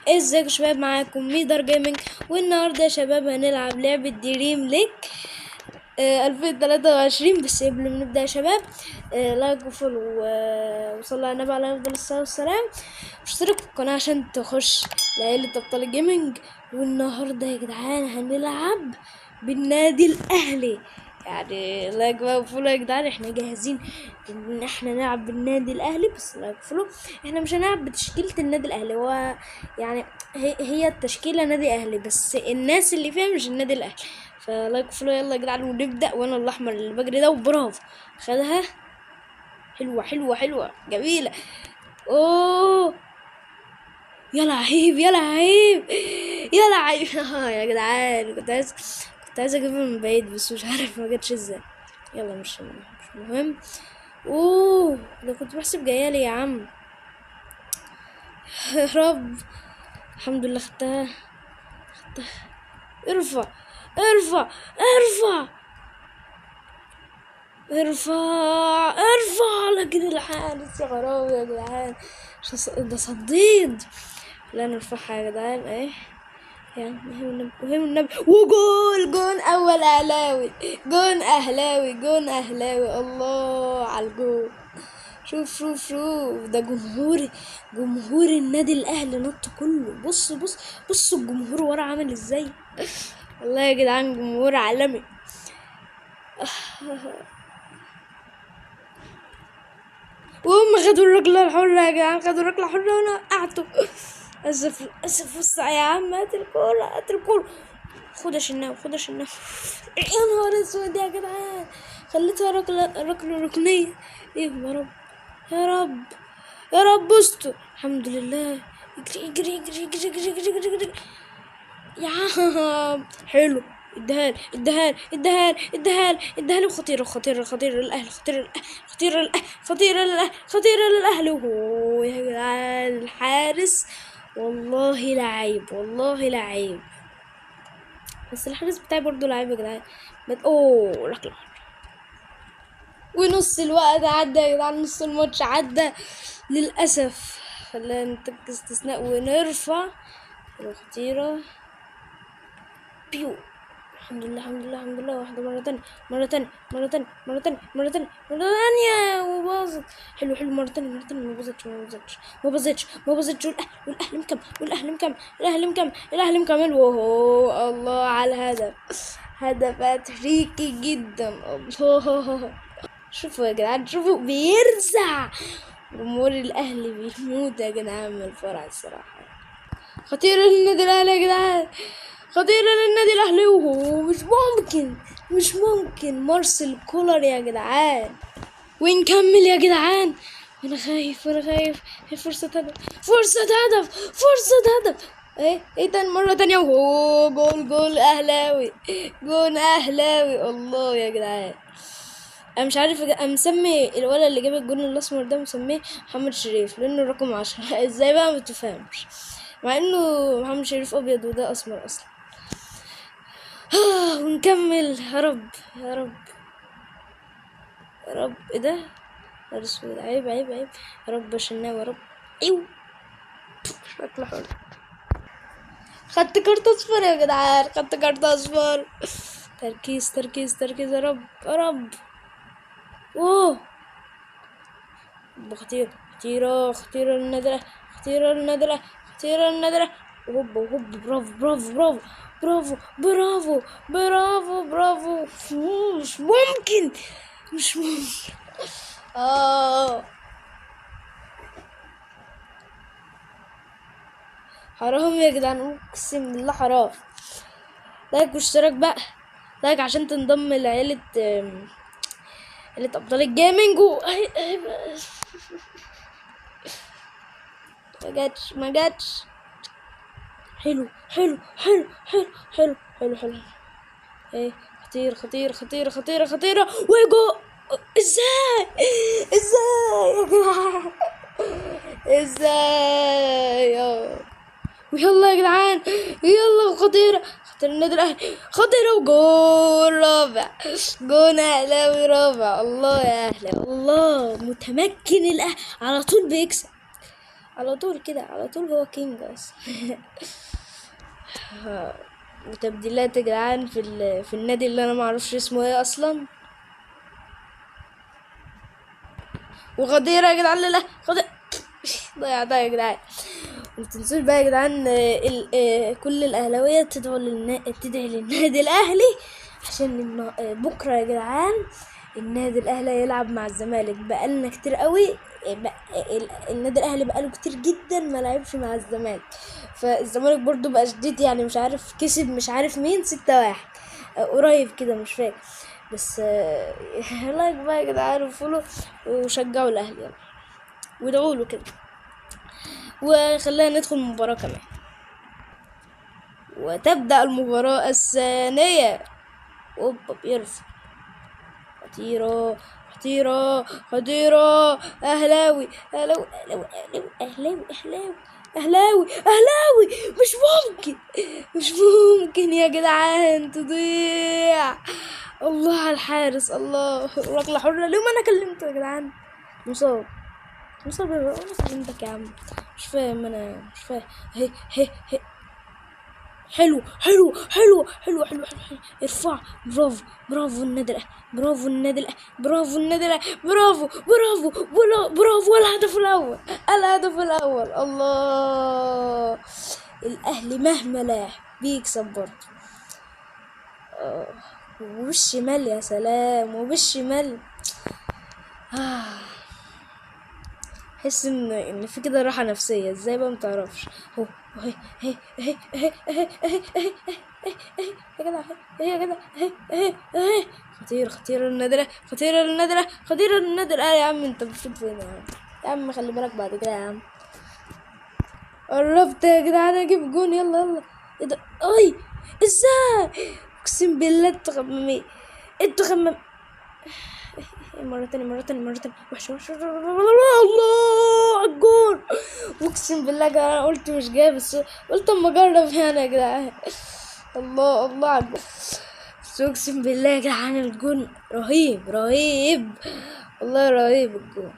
ازيكم يا شباب؟ معاكم ميدر Gaming. والنهارده يا شباب هنلعب لعبة Dream League 2023. بس قبل ما نبدأ يا شباب like و follow وصلوا على النبي عليه افضل الصلاة والسلام، واشتركوا في القناة عشان تخش لعيلة ابطال ال gaming. والنهارده يا جدعان هنلعب بالنادي الاهلي، يعني like بقى و follow يا جدعان. احنا جاهزين ان احنا نلعب بالنادي الاهلي، بس like و follow. احنا مش هنلعب بتشكيلة النادي الاهلي، هو يعني هي التشكيلة نادي اهلي بس الناس اللي فيها مش النادي الاهلي. ف like و follow يلا يا جدعان ونبدأ. وانا الاحمر اللي بجري ده، وبرافو خدها، حلوة حلوة حلوة جميلة. اوه يا لعيب يا لعيب يا لعيب. يا جدعان كنت عايز اجيبها من بعيد بس مش عارف ما جاتش ازاي. يلا مش مهم. اوه ده كنت بحسب جايالي يا عم. يا رب الحمد لله خدتها خدتها. ارفع ارفع ارفع ارفع ارفع. لكن الحارس يا خرابي يا جدعان، ده صديد. لا نرفعها يا جدعان. ايه يعني وهي النبي. وجول، جون اول اهلاوي، جون اهلاوي، جون اهلاوي. الله على الجول. شوف شوف شوف، ده جمهور النادي الاهلي نط كله. بص بص بص الجمهور ورا عامل ازاي. والله يا جدعان جمهور عالمي. وهم خدوا الركلة الحرة يا جدعان، خدوا الركلة الحرة وانا وقعته. اسف اسف. بص يا عم، هات الكورة هات الكورة. خد يا شناوي خد يا شناوي. يا نهار اسود يا جدعان، خليتها ركلة ركنية. ايه يا رب يا رب يا رب استر. الحمد لله. اجري اجري اجري اجري اجري اجري اجري اجري يا عم. حلو، اديها اديها اديها اديها اديها له. خطيرة خطيرة خطيرة للأهلي، خطيرة للأهلي، خطيرة للأهلي، خطيرة للأهلي، خطيرة للأهلي. وهو يا جدعان الحارس والله لعيب، والله لعيب. بس الحارس بتاعي برضو لعيب يا جدعان. اوه ركلة حرة. ونص الوقت عدى يا جدعان، نص الماتش عدى للأسف. خلينا نتك استثناء ونرفع. خطيرة بيو. الحمد لله الحمد لله الحمد لله. واحدة مرة تانية مرة تانية مرة تانية مرة تانية مرة تانية مرة تانية وباظت. حلو حلو، مرة تانية مرة تانية. ما باظتش ما باظتش ما باظتش ما باظتش. والأهلي والأهلي مكمل والأهلي مكمل الأهلي مكمل الأهلي مكمل. وهو الله على الهدف، هدف تريكي جدا. الله شوفوا يا جدعان، شوفوا بيرزع. جمهور الأهلي بيموت يا جدعان من الفرح الصراحة. خطيرة للنادي الأهلي يا جدعان، خطيرة للنادي الأهلي. وهو مش ممكن مش ممكن، مارسيل كولر يا جدعان. ونكمل يا جدعان. أنا خايف أنا خايف. هي فرصة هدف فرصة هدف فرصة هدف. إيه إيه تاني مرة تانية. وهو جول، جول أهلاوي، جول أهلاوي. الله يا جدعان، أنا مش عارف أنا مسمي الولد اللي جاب الجون الأسمر ده مسميه محمد شريف لأنه رقم 10. إزاي بقى ما تفهمش، مع إنه محمد شريف أبيض وده أسمر أصلا. ونكمل. يا رب يا رب يا رب. إيه ده؟ يا رسول، عيب عيب عيب. يا رب يا شناوي يا رب. أيوه شكله حلو. خدت كارت أصفر يا جدعان، خدت كارت أصفر. تركيز تركيز تركيز. يا رب يا رب. أوه خطيرة خطيرة خطيرة للنادي، خطيرة للنادي، خطيرة للنادي. وهوب وهوب. برافو برافو برافو برافو برافو برافو برافو. مش ممكن مش ممكن. حرام يا جدعان، اقسم بالله حرام. like واشتراك بقى، like عشان تنضم لعيلة، عيلة ابطال ال gaming. ما جاتش ما جاتش. حلو حلو حلو حلو حلو حلو حلو. ايه خطير خطير خطير خطير خطيرة. وجو. ازاي ازاي يا جدعان ازاي. ويلا يا جدعان يلا. خطيرة خطيرة النادي الاهلي، خطيرة. وجول رابع، جون اهلاوي رابع. الله يا اهلي، الله متمكن الاهلي على طول بيكسب. على طول كده، على طول هو king اصلا. وتبديلات يا جدعان في النادي اللي انا معرفش اسمه ايه اصلا. وغديرة يا جدعان، لا لا غديرة ضيعتها يا جدعان. وما تنسوش بقى يا جدعان، كل الاهلاوية تدعي للنادي الاهلي، عشان بكره يا جدعان النادي الاهلي هيلعب مع الزمالك. بقالنا كتير قوي، النادي الاهلي بقاله كتير جدا ما لعبش مع الزمالك، فالزمالك برضو بقى شديد يعني، مش عارف كسب مش عارف مين 6-1، قريب كده مش فاكر، بس like بقى يا جدعان و follow وشجعوا الاهلي يلا، وادعوا له كده، وخلينا ندخل المباراة كمان. وتبدأ المباراة الثانية. اوبا بيرفع، خطيرة خطيرة خطيرة، أهلاوي أهلاوي أهلاوي أهلاوي أهلاوي أهلاوي أهلاوي، مش ممكن مش ممكن يا جدعان تضيع. الله على الحارس، الله، ركلة حرة. ليه ما أنا كلمته يا جدعان؟ مصاب مصاب يا أنا كلمتك يا عم، مش فاهم أنا، مش فاهم. هي هي هي، حلو حلو حلو حلو حلو حلو حلو، ارفع، برافو برافو النادي الاهلي، برافو النادي الاهلي، برافو النادي الاهلي، برافو برافو برافو، الهدف الاول، الهدف الاول. الله، الاهلي مهما لاعب بيكسب برضه. وبالشمال يا سلام، وبالشمال. حس ان في كده راحة نفسية، ازاي بقى متعرفش. هو هي هي هي هي هي هي هي هي هي يا جدع، هي يا جدع، هي هي هي، خطير خطير النادرة، خطير النادرة، خطير النادرة. يا عم انت بتشوف فين يا عم؟ يا عم خلي بالك بعد كده يا عم. قربت يا جدعان اجيب جون، يلا يلا. ايه ده؟ اي ازاي؟ اقسم بالله انتوا غمامين، انتوا غمام. مرة تانية، مرة تانية، مرة تانية، وحش، وحش، وحش. الله على الجون. اقسم بالله يا جدعان انا قلت مش جاي، بس قلت اما اجرب يعني يا جدعان. الله الله على الجون، بس اقسم بالله يا جدعان الجون رهيب رهيب والله، رهيب الجون.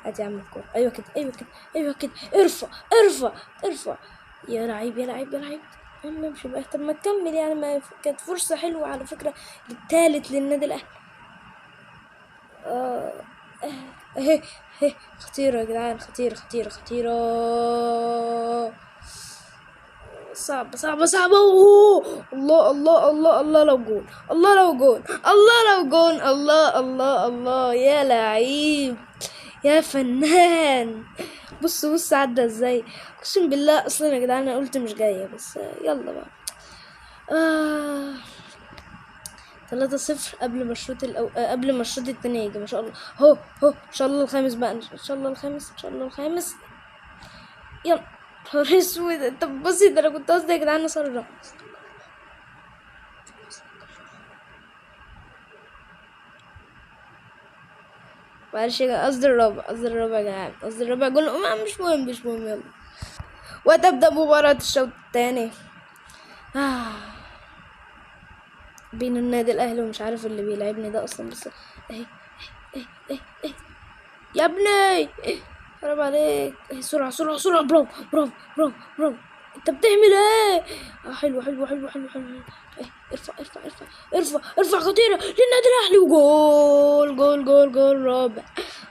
هات يا عم الكورة، ايوه كده ايوه كده ايوه كده، ارفع ارفع ارفع يا لعيب يا لعيب يا لعيب. يا عم امشي بقى، طب ما تكمل يعني، ما كانت فرصة حلوة على فكرة للتالت للنادي الأهلي. اهي اهي، خطيرة يا جدعان، خطيرة خطيرة خطيرة، صعبة صعبة صعبة. أوه. الله الله الله الله، لو جون، الله لو جون، الله لو جون، الله الله الله يا لعيب يا فنان. بص بص عدى ازاي، اقسم بالله اصلا يا جدعان انا قلت مش جاية، بس يلا بقى. 3-0 قبل ما الشوط قبل ما الشوط التاني يجي، ما شاء الله. هو هو ان شاء الله الخامس بقى، ان شاء الله الخامس، ان شاء الله الخامس. يلا نهار اسود. طب بصي ده انا كنت قصدي يا جدعان اسرع. معلش يا جدعان، قصدي الرابع، قصدي الرابع يا جدعان، قصدي الرابع جول. ما مش مهم، مش مهم. يلا وتبدأ مباراة الشوط الثاني. بين النادي الأهلي ومش عارف اللي بيلعبني ده أصلا، بس أهي، أهي، أهي، أهي. يا ابني حرام عليك. أهي، سرعة، سرعة، سرعة، برافو، برافو، برافو، برافو. أنت بتعمل إيه؟ حلو، حلو، حلو، حلو، حلو. أهي، ارفع، ارفع، ارفع، ارفع، ارفع، خطيرة للنادي الأهلي، وجول، جول، جول، جول رابع،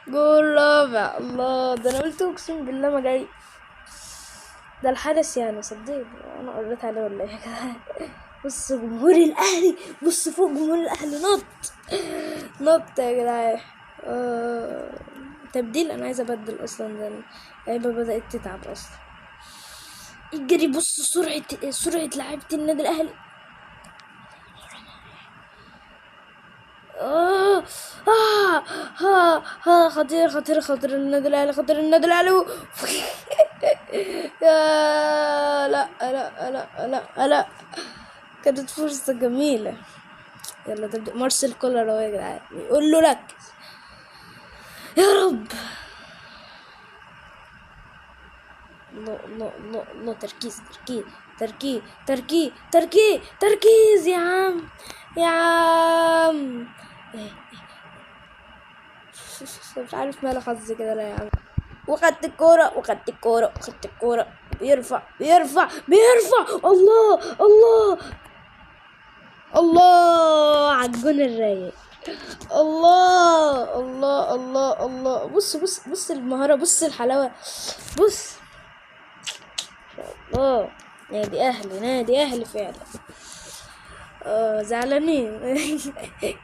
جول رابع. الله، ده أنا قلت أقسم بالله ما جاي. ده الحارس يعني صدقني أنا قريت عليه ولا إيه يا جدعان؟ بص جمهور الأهلي، بص فوق جمهور الأهلي، نط نط يا جدعان. تبديل، أنا عايزة أبدل أصلا، ده اللعيبة بدأت تتعب أصلا. اجري، بص سرعة لعيبة النادي الأهلي. خطير، خطير، خطير النادي الأهلي، خطير النادي الأهلي. يا لا، لا، لا، لا، لا، كانت فرصة جميلة. يلا تبدأ مارسيل كولر اهو يا جدعان، بيقول له ركز يا رب. الله، الله، الله، الله، تركيز، تركيز، تركيز، تركيز، تركيز، تركيز يا عم، يا عم. مش عارف ماله حظي كده لا يا عم. وخدت الكورة، وخدت الكورة، وخدت الكورة. بيرفع بيرفع بيرفع. الله الله الله على الجون الرايق. الله الله الله الله. بص بص بص المهارة، بص الحلاوة، بص. الله، نادي أهلي، نادي أهلي فعلا. زعلانين.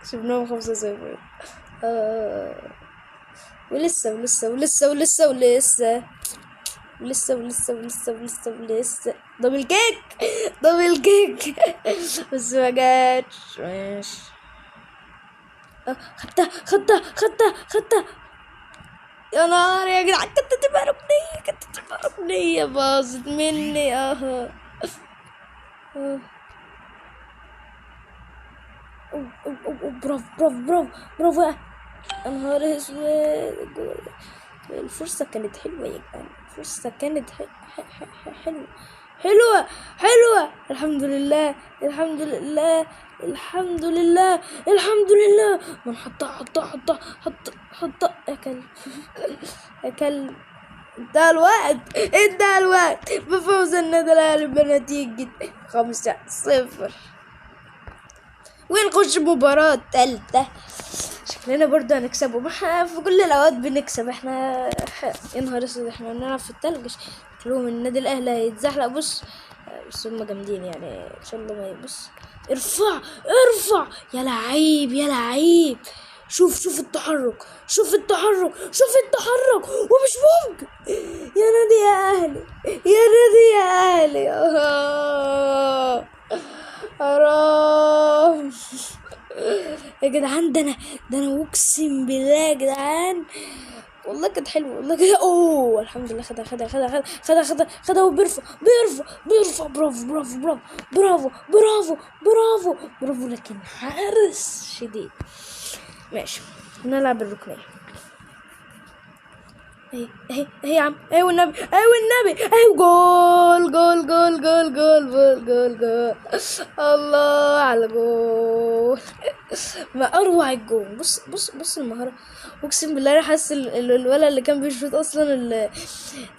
كسبناهم 5-0. ولسه ولسه ولسه ولسه ولسه ولسه ولسه ولسه ولسه ولسه. double kick، double kick. بس ما جاتش. ماشي. خدتها خدتها خدتها خدتها. يا نهار يا جدعان، كانت تبقى ركنية، كانت تبقى ركنية، باظت مني. أو، برافو برافو برافو برافو. يا نهار اسود، الفرصة كانت حلوة يا جدعان، الفرصة كانت حلوة حلوة حلوة. الحمد لله الحمد لله الحمد لله الحمد لله. من حطها حطها حطها حطها حطها. يا كلب يا كلب، انتهى الوقت، انتهى الوقت بفوز النادي الاهلي بنتيجة 5-0. ونخش مباراة تالتة. شكلنا برضه هنكسبه، ما احنا في كل الاوقات بنكسب احنا. يا نهار اسود، احنا بنلعب في التلج، شكلهم النادي الاهلي هيتزحلق. بص بس هم جامدين يعني، ان شاء الله ما يبص. ارفع ارفع يا لعيب يا لعيب. شوف شوف التحرك، شوف التحرك، شوف التحرك. ومش ممكن يا نادي يا اهلي، يا نادي يا اهلي. حرام يا جدعان، ده انا اقسم بالله يا جدعان والله كانت حلوه، والله كانت. الحمد لله. خدها خدها خدها خدها خدها خدها خدها. وبيرفع بيرفع بيرفع. برافو برافو برافو برافو برافو برافو برافو. لكن حارس شديد. ماشي، نلعب الركنيه. اهي اهي اهي يا عم، اهي والنبي، اهي والنبي، اهي. جول جول جول جول جول جول جول جول. الله على جول، ما اروع الجول. بص بص بص المهاره، اقسم بالله انا حاسس الولد اللي كان بيشوط اصلا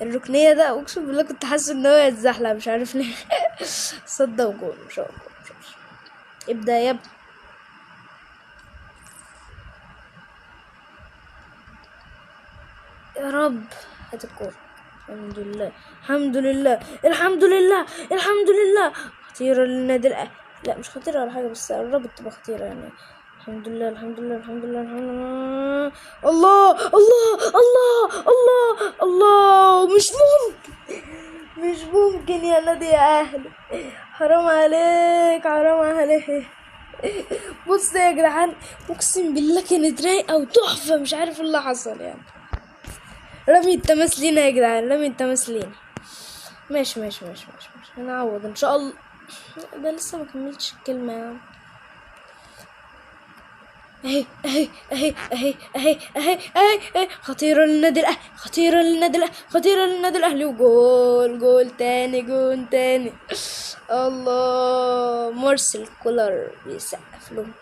الركنيه ده، اقسم بالله كنت حاسس ان هو هيتزحلق، مش عارف ليه. صدق وجول ما شاء الله، ما شاء الله. ابدا يا ابني. يا رب هات الكورة. الحمد لله الحمد لله الحمد لله الحمد لله. خطيرة للنادي الأهلي. لا مش خطيرة ولا حاجة، بس قربت تبقى خطيرة يعني. الحمد لله الحمد لله الحمد لله الحمد لله. الله الله الله الله الله. مش ممكن، مش ممكن يا نادي يا أهلي، حرام عليك حرام عليك. بص يا جدعان، اقسم بالله كانت رايقة وتحفة، مش عارف اللي حصل يعني. رمي التماس لينا يا جدعان، رمي التماس لينا. ماشي ماشي ماشي ماشي ماشي، هنعوض ان شاء الله. ده لسه ما كملتش الكلمة يا عم. اهي اهي اهي اهي اهي اهي اهي اهي. خطيرة للنادي الاهلي، خطيرة للنادي الاهلي، خطيرة للنادي الاهلي. وجول، جول تاني، جول تاني. الله، مارسيل كولر بيسقف لهم.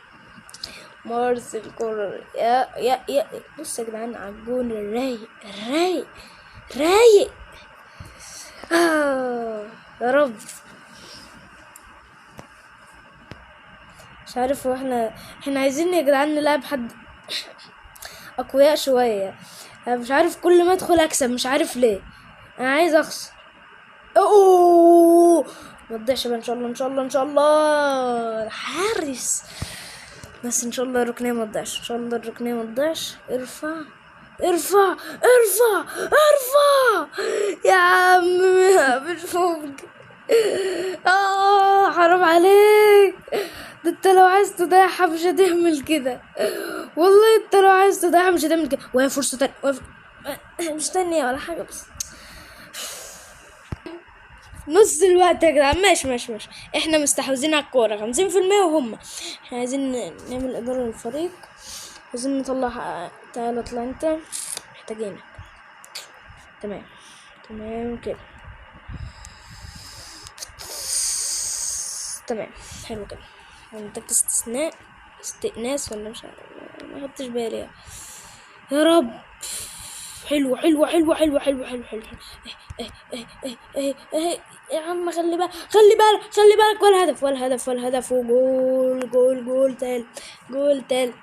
مارسيل كولر يا يا يا. بص يا جدعان على الجون الرايق الرايق رايق. يا رب. مش عارف، هو احنا عايزين يا جدعان نلعب حد اقوياء شويه. انا مش عارف، كل ما ادخل اكسب، مش عارف ليه. انا عايز اخسر. اوه ما تضيعش بقى ان شاء الله ان شاء الله ان شاء الله. الحارس بس ان شاء الله الركنيه ما تضيعش، ان شاء الله الركنيه ما تضيعش. ارفع ارفع ارفع ارفع يا عم، مش ممكن. حرام عليك. ده انت لو عايز تضيعها مش هتعمل كده، والله انت لو عايز تضيعها مش هتعمل كده. وهي فرصة تانية، وهي مش تانية ولا حاجة، بس نص الوقت يا جدعان. ماشي ماشي ماشي، احنا مستحوذين على الكورة خمسين في المية وهم. احنا عايزين نعمل إدارة للفريق، عايزين نطلع. تعالى اطلع انت، محتاجينك. تمام تمام كده، تمام حلو كده. عندك استثناء، استئناس ولا مش عارف، ما خدتش بالي يعني. يا رب حلو حلو حلو حلو حلو حلو حلو. إيه إيه إيه إيه إيه يا عم، خلي بالك خلي بالك خلي بالك. ولا هدف ولا هدف ولا هدف. وجول جول جول تالت، جول تالت.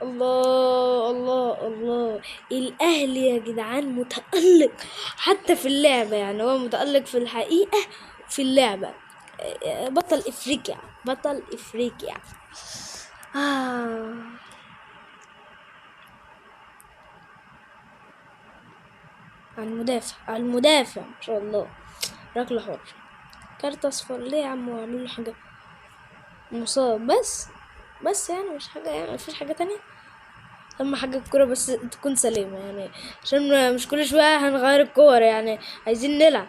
الله الله الله. الاهلي يا جدعان متألق حتى في اللعبة، يعني هو متألق في الحقيقة في اللعبة. بطل افريقيا، بطل افريقيا. على المدافع، على المدافع ان شاء الله. ركلة حرة، كارت اصفر ليه يا عم؟ واعمل له حاجة، مصاب بس يعني مش حاجة، يعني مفيش حاجة تانية. اهم حاجة الكورة بس تكون سليمة، يعني عشان مش كل شوية هنغير الكور، يعني عايزين نلعب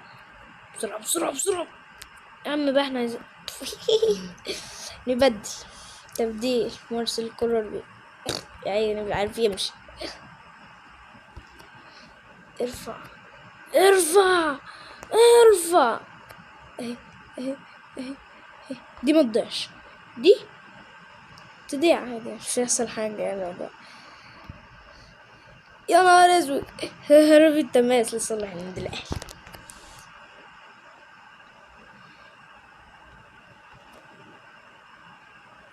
بسرعة بسرعة بسرعة. يا عم بقى احنا عايزين نبدل تبديل. مارسيل كولر بي يا عيني مش عارف يمشي. ارفع ارفع ارفع. اهي اهي اهي اهي. دي ما تضيعش، دي تضيع عادي، مش هيحصل حاجة يعني. والله يا نهار اسود، هرب التماس لصالح النادي الاهلي.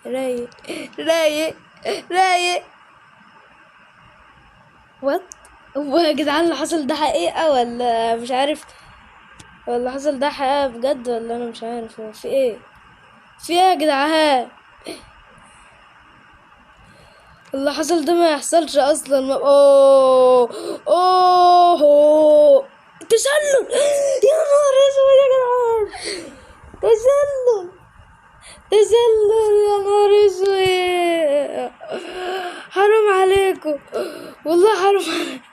رايق رايق رايق. وات هو يا جدعان اللي حصل ده حقيقة ولا مش عارف؟ ولا حصل ده حقيقة بجد ولا انا مش عارف هو في ايه؟ في ايه يا جدعان؟ اللي حصل ده ما يحصلش اصلا. ما... اوه اوه تسلل. يا نهار اسود يا جدعان، تسلل تسلل. يا نهار اسود، حرام عليكم والله، حرام عليكم.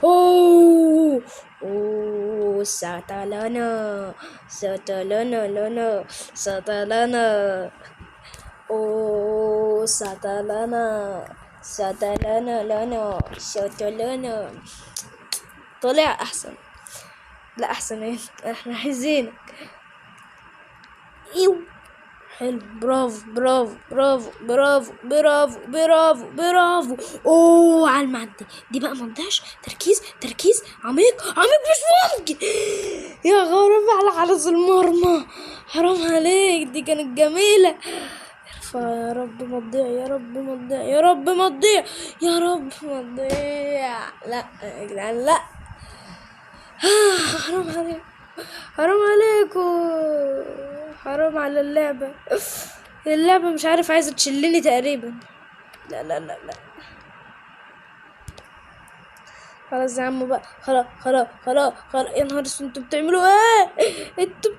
اوه اوه ساتالانا ساتالانا لانا ساتالانا. اوه ساتالانا ساتالانا لانا ساتالانا. طلع احسن. لا احسن ايه، احنا عايزينك. ايوه حلو، برافو برافو برافو برافو برافو برافو برافو. اوه على المعدي دي بقى ما تضيعش. تركيز تركيز، عميق عميق، مش ممكن يا غراب على حارس المرمى، حرام عليك، دي كانت جميلة. ارفع يا رب ما تضيع، يا رب ما تضيع، يا رب ما تضيع، يا رب ما تضيع. لا يا جدعان لا، حرام عليك، حرام عليكم، حرام على اللعبة. اللعبة مش عارف عايزة تشلني تقريبا. لا لا لا لا خلاص يا عم بقى، خلاص خلاص خلاص خلاص. يا نهار اسود، انتوا بتعملوا ايه؟ انتوا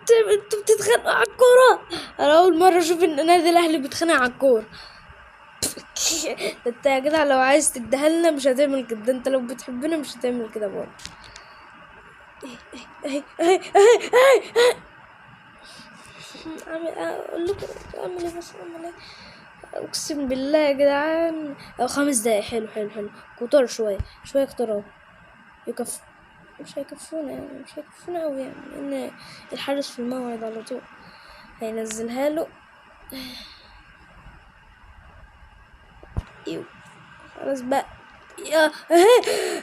بتتخانقوا على الكورة. انا اول مرة اشوف ان النادي الاهلي بيتخانق على الكورة. ده انت يا جدع لو عايز تديها لنا مش هتعمل كده، ده انت لو بتحبنا مش هتعمل كده برضه. اهي اهي اهي اهي اهي. اعمل اقول لكم اعمل ايه بس، اعمل ايه؟ اقسم بالله يا جدعان. او 5 دقايق. حلو حلو حلو، كتار شويه شويه كتار اهو. يكف، مش هيكفونا يعني، مش هيكفونا قوي يعني، لان الحارس في الموعد على طول هينزلها له. ايوه خلاص بقى. يا اهي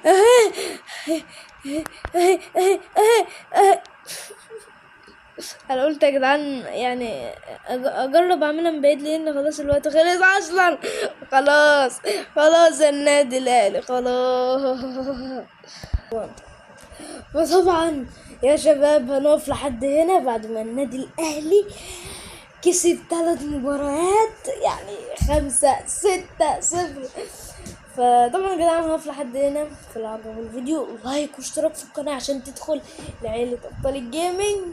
اهي اهي اهي اهي اهي اهي. انا قلت يا جدعان يعني اجرب اعملها من بعيد، لان خلاص الوقت خلص اصلا. خلاص خلاص النادي الاهلي خلاص. وطبعا يا شباب هنقف لحد هنا بعد ما النادي الاهلي كسب 3 مباريات، يعني 5 6 0. فطبعا يا جدعان هنقف لحد هنا. في العجب الفيديو like واشتراك في القناة عشان تدخل لعيلة ابطال ال gaming.